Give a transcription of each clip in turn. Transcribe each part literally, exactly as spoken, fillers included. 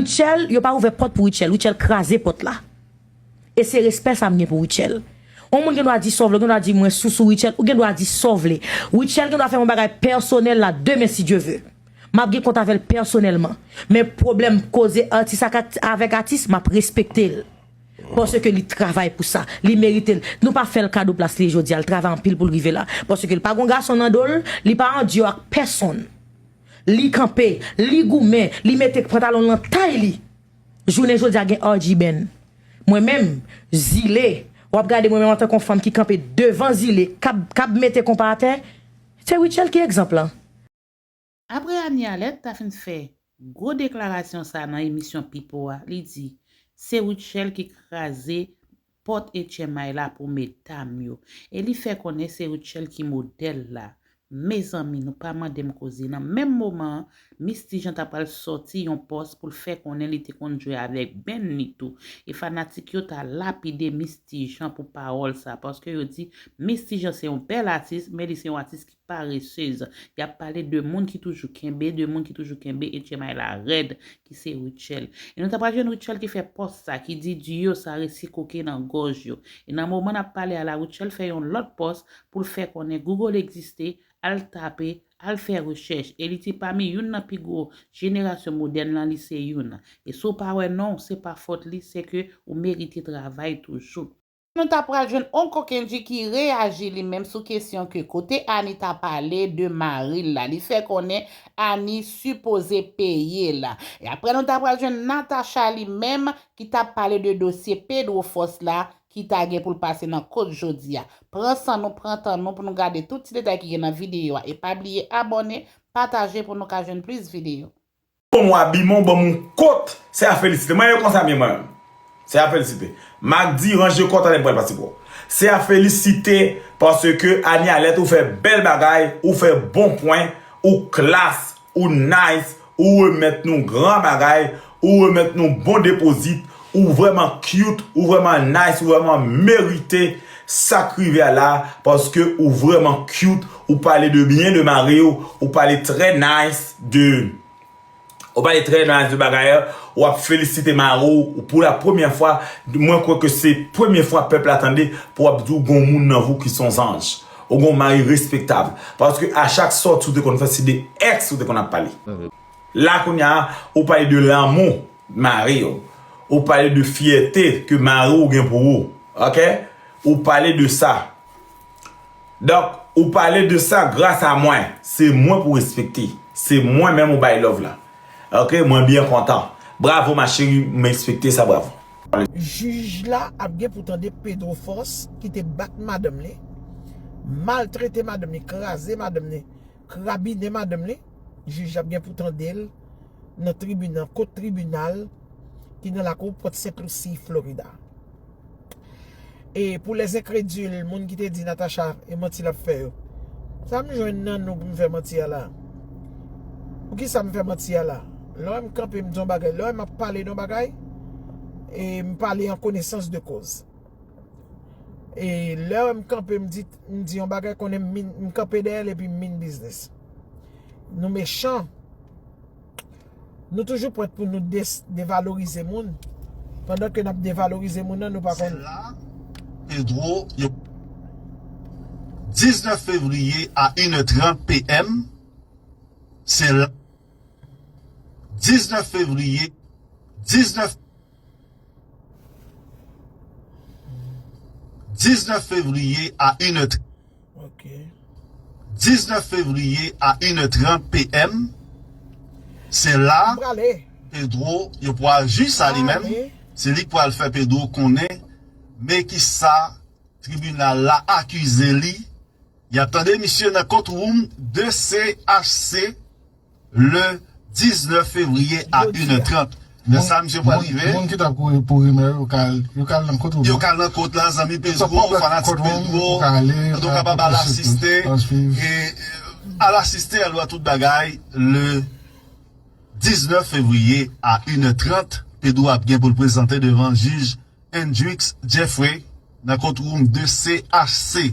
Rutshelle, yo pa ouvè pòt pou Rutshelle. Rutshelle kraze pòt la. E se respè sa m gen pou Rutshelle. Yon moun gen dwa di sa w vle, ou gen dwa di mwen sou sou Rutshelle, ou gen dwa di sa w vle. Rutshelle gen dwa fè yon bagay pèsonèl la demen si Dye ve. M ap gen kont avè l pèsonèlman. Men pwoblèm koze atis ak at- avèk atis, m ap respekte l. Paske li travay pou sa. Li merite l. Nou pa fè l kado plas li jodi a. L travay anpil pou l rive la. Paske l pa gon gason nan do l, li pa an dyo ak pèsonn. Li kanpe, li goumen, li mete pantalon l nan tay li. Jounen jodi a gen R G Band. Mwen menm, Zile, w ap gade mwen menm antanke yon fanm ki kanpe devan Zile, k ap, k ap mete konpa atè, se Rutshelle ki egzanp lan. Apre Annie Alerte ta fin fè gwo deklarasyon sa nan emisyon Pipo a, li di se Rutshelle ki kraze pòt H M I la pou medam yo. E li fè konnen se Rutshelle ki modèl la. Mezanmi, nou pa mande m koze. Nan menm moman an, Misty Jean ta pral sòti yon pòs pou l fè konnen li te konn jwe avèk Band li tou. E fanatik yo ta lapide Misty Jean pou pawòl sa, paske yo di Misty Jean se yon bèl atis, men li se yon atis ki paresez. Y ap pale de moun ki toujou kenbe, de moun ki toujou kenbe H M I la rèd, ki se Rutshelle. E nou ta pral jwenn Rutshelle ki fè pòs sa, ki di duo sa resi koke nan gòj yo. E nan moman n ap pale a la, Rutshelle fè yon lòt pòs pou l fè konnen Google egziste, al tape, al fè rechèch. E li te pami youn nan pi gwo jenerasyon modèn lan, li se youn. E si w pa wè non w, se pa fòt li, se ke ou merite travay toujou. Nou ta pral jwenn Oncle Kendji ki reyaji li menm sou kesyon ke kote Annie ta pale de mari l la. Li fè konnen Annie sipoze peye l. E apre nou ta pral jwenn Natacha li menm ki t ap pale de dosye Pedro Force la ki ta gen pou l pase nan kot jodi a. Pran san nou, pran tan nou pou nou gade tout ti detay ki gen nan videyo a. E pa bliye abòne, pataje pou nou ka jwenn plis videyo. Bon, mwen abiman, ou ban m yon kot, se a felisite. Mwen, yo konsa, men mwen. Se a felisite. Mak di, ranje kò, talè m pral pase pou ou. Se a felisite, paske Annie Alerte, ou fè bèl bagay, ou fè bon pwen, ou klas, ou nice, ou remèt nou gran bagay, ou remèt nou bon depozit, ou vrèman cute, ou vrèman nice, ou vrèman merite sa k rive a la, paske ou vrèman cute, ou pale de byen de mari w, ou pale trè nice de Ou pale trè nice de bagay an, w ap felisite mari w pou la premyè fwa, mwen kwè ke se premye fwa pèp la tande pou w ap di w gon moun nan vi w ki se yon zanj. Ou gon mari respektab. Paske a chak sòti ou te konn fè se de ex ou te konn ap pale. La kounye a, ou pale de lanmou mari w. Ou pale de fyète ke mari w gen pou ou. Ok? Ou pale de sa. Donk, ou pale de sa gras a mwen. Se mwen pou respekte. Se mwen menm ou bay love la. Ok, mwen byen kontan. Bravo ma chérie, m respekte sa, bravo. Jij la ap gen pou tande Pedro Force ki te bat madanm li, maltrete madanm li, kraze madanm li, krabinen madanm li. Jij la ap gen pou tande l nan tribinal, kot tribinal ki nan lakou Port Saint Lucie, Florida. E pou les incrédules, moun ki te di Natacha e manti l ap fè yo, sa m jwenn nan nou pou m fè manti a la? Poukisa m fè manti a la? Lè w wè m kanpe m di yon bagay, lè w wè m ap pale de yon bagay, e m pale an konesans de koz. E lè w wè m kanpe m di, m di yon bagay, konnen m min, m kanpe dèyè l epi m min biznis. Nou mechan. Nou toujou prèt pou nou des, devalorize moun. Pandan ke n ap devalorize moun nan, nou pa konn. Sèl la, Pedro, yo, diznèf fevriye a inè trant PM, sèl la, diznèf fevriye, diznèf, diznèf fevriye a inè trant. Ok. Diznèf fevriye a inè trant PM, se la Pedro, yo pral jij sa li menm, se li k pral fè Pedro konnen men kisa tribinal la akize li. Y ap tande misye nan courtroom de CHC le diznèf fevriye a inè trant. Lè sa misye pral rive. Moun ki t ap kouri pou rimè yo ka al, yo ka al nan kot ou. Yo ka al nan kot la, zanmi Pedro, fanatik Pedro. Antouka, pa ba l asiste. E al asiste, al wè tout bagay. Le diznèf fevriye a inè trant, Pedro ap gen pou l prezante devan jij Hendrix Jeffrey nan courtroom de CHC.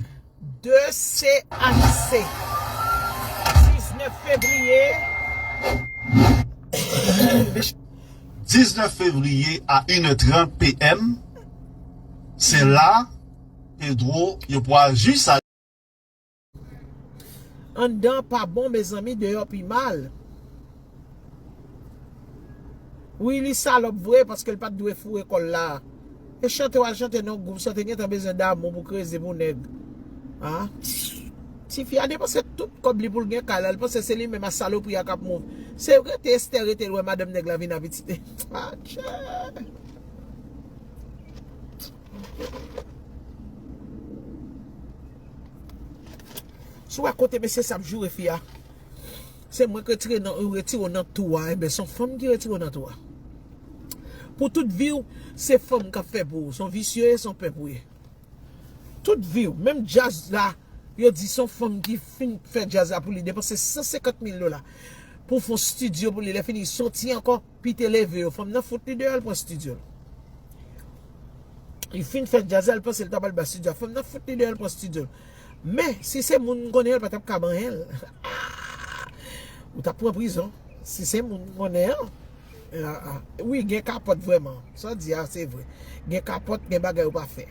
De CHC. Diznèf fevriye. Diznèf fevriye a inè trant P M, se la Pedro yo pral jis a. Anndan pa bon, mezanmi, deyò pi mal. Wi, li salòp vre, paske l pa t dwe foure kò l la. E chante w al chante nan gwoup, chante gentan bezwen damou pou kreze pou nèg. A? Tifi a depanse tout kòb li pou l gen kay la, li panse se li menm ak salopri a k ap move. Se rete Esther rete lwen madanm nèg la vin a pitit. Adje! Si w wè kote mesye sa ap joure fi a, se mwen k retire nan, retire w nan tou a, enben, se yon fanm ki retire w nan tou a. Pou tout vi w, se fanm k ap fè pou ou. Se yon visye, se yon pèp ou ye. Tout vi w, menm djaz la, yo di se yon fanm ki fin fè djaz la pou li, depanse san senkant mil dola pou fè yon estidyo pou li, lè fini soti ankò, pite leve yo, fanm nan fout li deyò, l pran estidyo l. Li fin fè djaz la, l panse l ta pral ba estidyo a, fanm nan fout li deyò, l pran estidyo l. Men, si se moun m konnen, l pa t ap ka ban anyen l. Ou t ap pran prizon. Si se moun m konnen an, Ah, ah. Wi, gen kapòt vrèman. Sa w di a, se vre. Gen kapòt, gen bagay ou pa fè.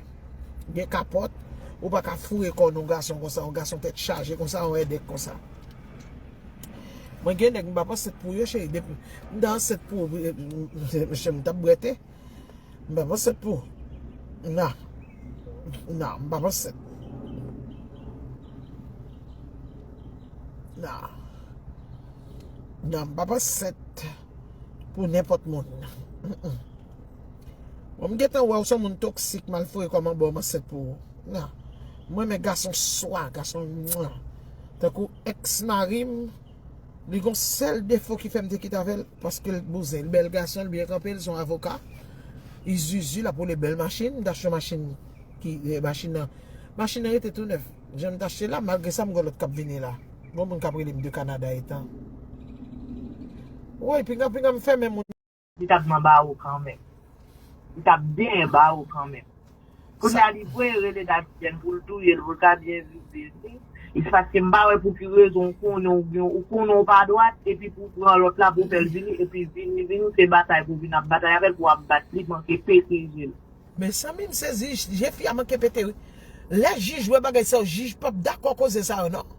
Gen kapòt, ou pa ka foure kò w nan yon gason konsa, yon gason tèt chaje konsa, yon èdèk konsa. Mwen gen nèg, m p ap ansent pou yo, cheri. Depi m ta ansent pou, mesye, m t ap bwete. M p ap ansent pou. Nan. Nan, m p ap ansent. Nan. Nan, m p ap ansent pou nenpòt moun. Mm, mm. Bon, m gentan wè w se yon moun toksik, m al foure kò m anba w, m ansent pou ou. Nan. Mwen renmen gason swa, gason mwa. Tankou èks mari m, li gon sèl defo ki fè m te kite avè l, paske l bouzen, l bèl gason, l byen kanpe, l se yon avoka. Li zuzu, l ap woule bèl machin, m t achte yon machin ki, eh, machin nan, machin nan rete tou nèf. Jan m t achte la, malgre sa, m gon lòt k ap vini la. Gon moun k ap rele m de Kanada etan. Woy, pinga, pinga, m fèmen moun. Li t ap nan bawo kanmenm. Li t ap byen bawo kanmenm. Kounye a, li voye rele Davidienne pou l touye l, pou l ka byen viv li. E se paske m pa wè pou ki rezon ou konnen ou byen, ou konnen ou pa dwat, epi pou w pran lòt la pou w fè l vini, epi vini, vini, se batay pou w vin ap batay avè l, pou w ap bat li, manke pete je l. Mezanmi, m sezi, je fi a manke pete, wi. Lè jij wè bagay sa yo, jij p ap dakò koze sa yo, non.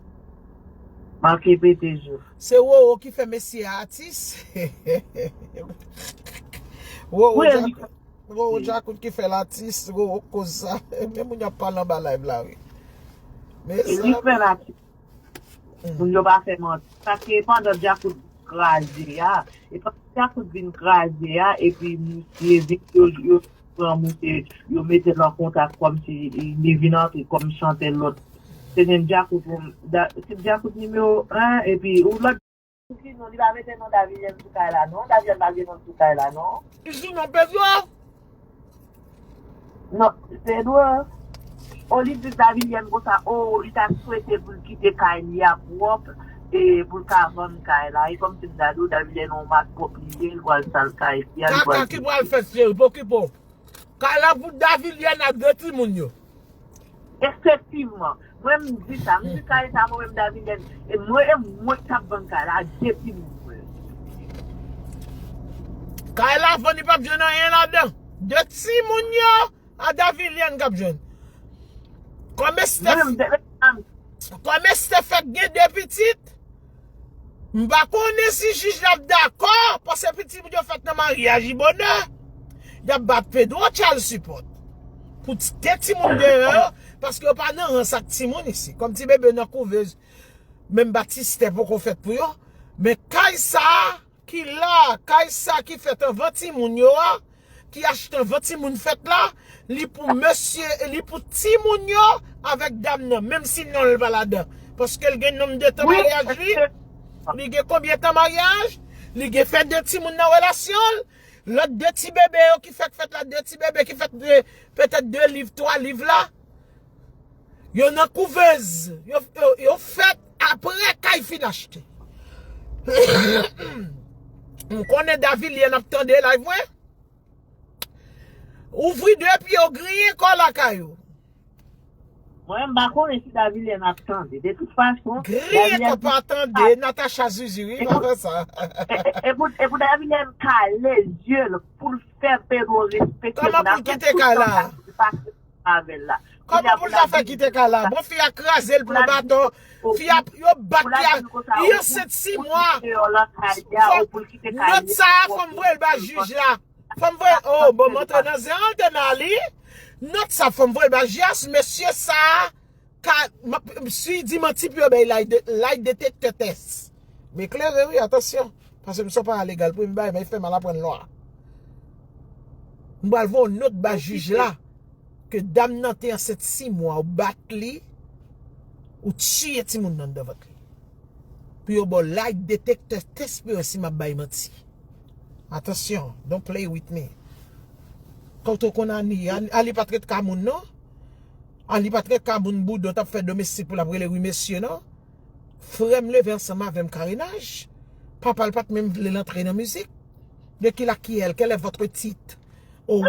Manke pete je. Se Roro ki fè mesye a atis. Roro Wi, Djakout, Roro Djakout ki fè l atis, Roro k koz sa. Men moun y ap pale anba live la, wi. Men E li sa fè l atis. Moun yo pa fè manti. Paske pandan Djakout kraze a, e pandan Djakout vin kraze a, epi misye vin, yo, yo pran misye, yo mete l an kontak kòmsi li vin antre kòm chantè lòt. Se gen Djakout, da- se Djakout nimewo en, epi ou lòt. Sinon, li pa mete non Davidienne sou kay la, non. Davidienne pa gen non sou kay la, non. Sinon, Pedro, Non, Pedro, o li di Davidienne konsa, o, li ta swete pou l kite kay li a pwòp, e pou l ka vann kay la. E kòmsi m ta di w, Davidienne yon mak pwòp li ye, l pral sal kay fi a, li Kaka pral ki pral fèt, cheri, pokipo. Kay la pou Davidienne ak de timoun yo. Efektivman. Mwen, m di sa. M di kay sa, mwen menm, Davidienne. E mwen, e mwen k ap vann kay la, ak de timoun mwen. Kay la vann, li p ap jwenn anyen ladan. De timoun yo, a Davidienne k ap jwenn. Kòm Esther, Mwen menm, de- kòm Esther fèk gen de pitit, m pa konnen si jij la ap dakò, paske pitit yo fèt nan maryaj, li bonè. Y ap ba Pedro child support. Pou ti- te timoun deyò, paske yo pa nan rans ak timoun isi. Kòm ti bebe nan kouvèz, menm batistè poko fèt pou yo. Men kay sa a, ki la, kay sa ki fèt anvan timoun yo a, ki achte anvan timoun fèt la, li pou mesye, li pou timoun yo avèk dam nan, menm si non l pa ladan. Paske l gen nonb de tan Wi, maryaj li, li gen konbyen tan maryaj, li gen fè de timoun nan relasyon l, lòt de ti bebe yo ki fèk fèt la, de ti bebe ki fèt de, petèt de liv, twa liv la, yo nan kouvèz, yo, yo, yo fèt apre kay fin achte. M konnen Davidienne ap tande live mwen. Ouvri de pye w, griyen kò lakay ou. Mwen, m pa konnen si Davilèn ap tande. De tout fason, Griyen kò pa tande, Natacha Zuzu, wi, pa fè sa. E pou, e pou Davilèn kale zye l pou l fè Pedro respekte. Kòman pou l kite kay la? Kòman pou l ta fè kite kay la? Bon, fi a kraze l, pran baton. Fi a, yo bat fi a. Li ansent sis mwa. Nòt sa a, fò m voye l ba jij la. Fò m voye, oh, bon, m antre nan zen an, te nan li. Nòt sa, fò m voye l ba jij la, mesye sa a, ka, m ap, si di manti pou yo bay lay de, lay detektè tès. M eklere, wi, atansyon. Paske m se yon paralegal, premye bagay, men fè mal aprann lwa. M pral voye yon nòt ba jij la, ke dam nan te ansent sis mwa, ou bat li, ou tiye timoun nan anndan vant li. Pou yo ba w lay detektè tès pou yo si m ap bay manti. Atansyon, don't play with me. Kote w konn Ani, Ani, Ani pa t ret ka moun, non. Ani pa t ret ka moun boudon t ap fè domestik pou l ap rele wi mesye, non. Frè m leve ansanm avè m karenaj. Papa l pa t menm vle l antre nan mizik. De qui la qui elle? Quel est votre titre? Oh,